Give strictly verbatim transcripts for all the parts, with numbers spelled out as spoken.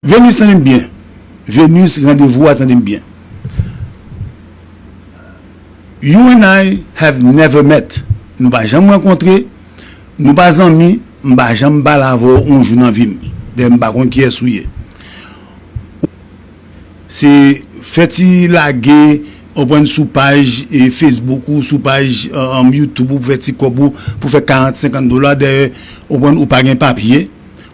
Venus, tande m byen. Venus, randevou a, tande m byen. You and I have never met. Nou pa janm rankontre, nou pa zanmi, m pa janm pale avè w yon jou nan vi m. Dayè, m pa konn kiyès ou ye. Se fè ti lage, ou pran sou paj e Facebook ou, sou paj um, YouTube ou, pou fè ti kòb ou, pou fè karant, senkant dola. Dayè, ou pran, ou pa gen papye.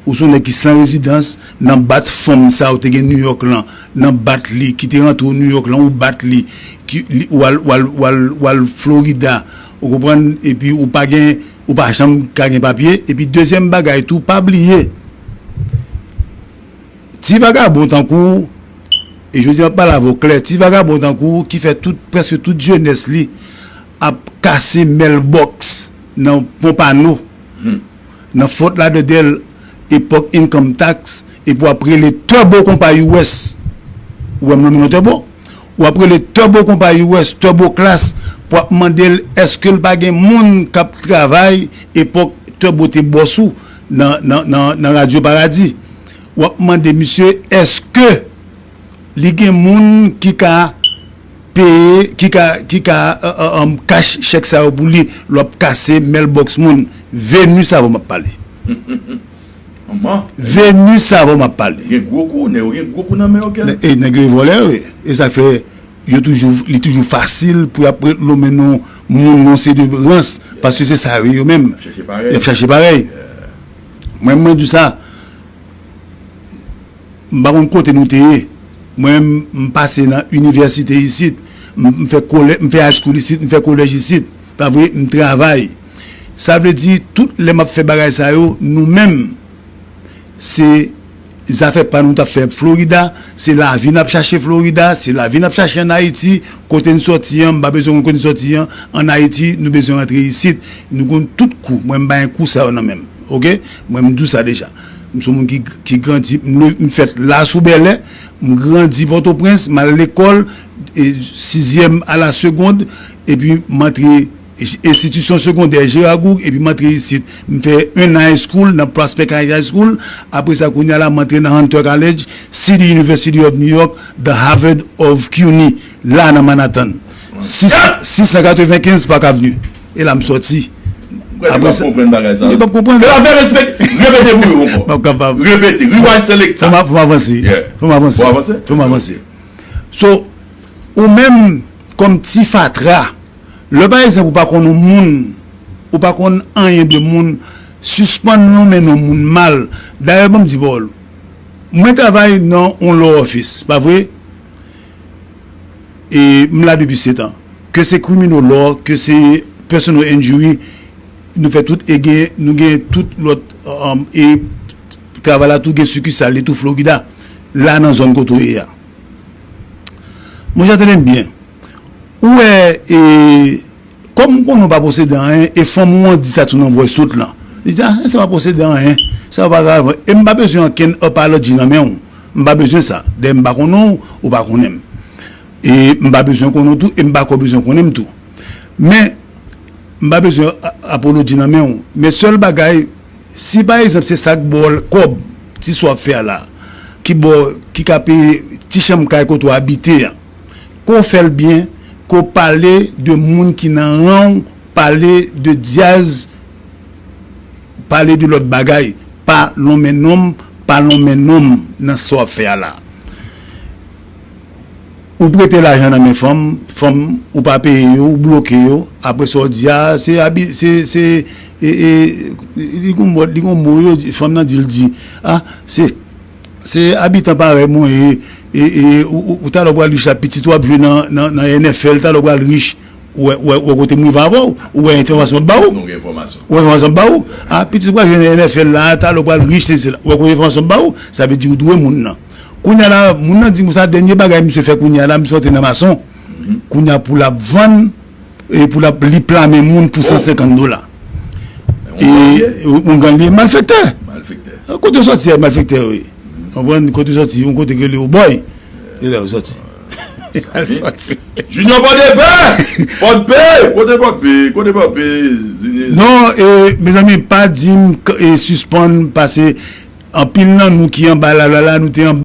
Ou se yon nèg ki san rezidans, nan bat fanm sa ou te gen New York lan, nan bat li, ki te rantre w New York lan, ou bat li, ki, li, ou al, ou al, ou al, ou al Florida, ou konprann, epi ou pa gen, ou pa janm ka gen papye, epi dezyèm bagay tou, pa bliye, ti vagabon tankou w, e jodi a m ap pale avè w klè, ti vagabon tankou w ki fè tout, prèske tout jenès li ap kase mailbox nan Pompano, nan Fort Lauderdale, epòk income tax, epi w ap rele Turbo konpa U S. Ou wè m nonmen non Turbo? W ap rele Turbo konpa U S, Turbo Class, pou w ap mande l èske l pa gen moun k ap travay epòk Turbo te bòs ou nan, nan, nan, nan Radyo Paradi. W ap mande misye èske li gen moun ki ka peye, ki ka, ki ka uh, uh, um, cash chèk sa yo pou li, l ap kase mailbox moun. Venus avè w m ap pale. Venus avè w m ap pale. Gen gwo kou, nèg yo gen gwo kou nan men yo, Ken. E nèg yo vòlè, wi. E sa fè yo toujou, li toujou fasil pou y ap lonmen non moun nan se de rans, paske se sa yo ye yo menm. Y ap chache parèy. Mwen, mwen di sa, m pa konn kote nou te ye. Mwen, m pase nan inivèsite isit. M, m fè kolè, m fè high school isit, m fè kolèj isit. Pa vre, m travay. Sa vle di, tout lè m ap fè bagay sa yo, nou menm, se zafè pa nou t ap fè Florida, se lavi n ap chache Florida, se lavi n ap chache ann Ayiti, kote n sòti an, m pa bezwen konn kote n sòti an, ann Ayiti, nou bezwen rantre isit, nou konn tout kou, mwen m bay kou sa yo nan men m, oke? Mwen m di w sa deja. M se yon moun ki, ki grandi, m, le- m fèt la sou Bèlè, m grandi Pòtoprens, m al lekòl, e, sizyèm a la segond, epi m antre enstitisyon segondè Gérard Gourgue, epi m antre isit. M fè un an high school nan Prospect Heights High School. Apre sa, kounye a la, m antre nan Hunter College, City University of New York, The Harvard of C U N Y, la nan Manhattan. Sis san katrevenkenz Park Avenue. E la m sòti. Mwen kwè li p ap konprann bagay sa. Li p ap konprann. Fè l fè respè. Repete pou yo ankò. M p ap kapab. Repete. Rewind selector. Fò m, fò m avanse. Yeah. Fò m avanse. Fò avanse? Fò m avanse. So, ou menm, kòm ti fatra, lè pa egzanp ou pa konn yon moun, ou pa konn anyen de moun, sispann lonmen non moun mal. Dayè, ban m di pawòl. Mwen travay nan yon law office, pa vre? E m la depi sèt an. Ke se criminal law, ke se personal injury, nou fè tout e gen, nou gen tout lòt, um, e travay la tou gen sikisal li tou Florida, la nan zòn kote w ye a. Monchè, tande m byen. Ou wè, e, kòm m konnen w pa posede anyen, e fanm ou an di sa tou nan voice note lan. Li di, a, sa pa posede anyen, sa pa grav. E m pa bezwen ankenn apology nan men w. M pa bezwen sa. Dayè, m pa konnen w, ou pa konnen m. E m pa bezwen konnen w tou, e m pa ko bezwen konnen m tou. Men, m pa bezwen a- apology nan men w. Men sèl bagay, si pa egzanp se sa k ba w kòb, ti sa w ap fè a la, ki ba w, ki ka peye ti chanm kay kote w abite a, ke w fè l byen, ke w pale de moun ki nan ran w, pale de dyaz, pale de lòt bagay, pa lonmen non m, pa lonmen non m nan sa w ap fè a la. Ou prete lajan nan men fanm, fanm ou pa peye yo, ou bloke yo, apre sa w di, a, se abi, se, se, e, e, li gon mo, li gon mo yo di, fanm nan di, l di, a, se, se abitan parèy mwen ye, e, e, ou, ou, ou talè w pral rich la, pitit ou ap jwe nan, nan, nan N F L, talè w pral rich, ou wè, ou wè, ou wè kote m rive avè w, ou wè enfòmasyon m ba w. Nou gen enfòmasyon. Ou wè enfòmasyon m ba w, a, pitit ou pral jwe nan N F L la, talè w pral rich, se, se la, ou wè kote enfòmasyon m ba w, sa vle di ou dwe moun nan. Kounye a la, moun nan di m sa, dènye bagay misye fè kounye a la, misye antre nan mason. Kounye a pou l ap vann, e pou l ap, li plamen moun pou san senkant dola. E yon gang li ye, malfektè. Kote w sòti a, malfektè yo ye. Konprann, kote w sòti, yon kote ke li yo boy. E la yo sòti. Sòti. Junior Pòdepè! Pòdepè! Kote Pòdepè? Kote Pòdepè? Non, e, mezanmi, pa di m k- e sispann pase. Anpil nan nou ki anba la, la, la, nou te anba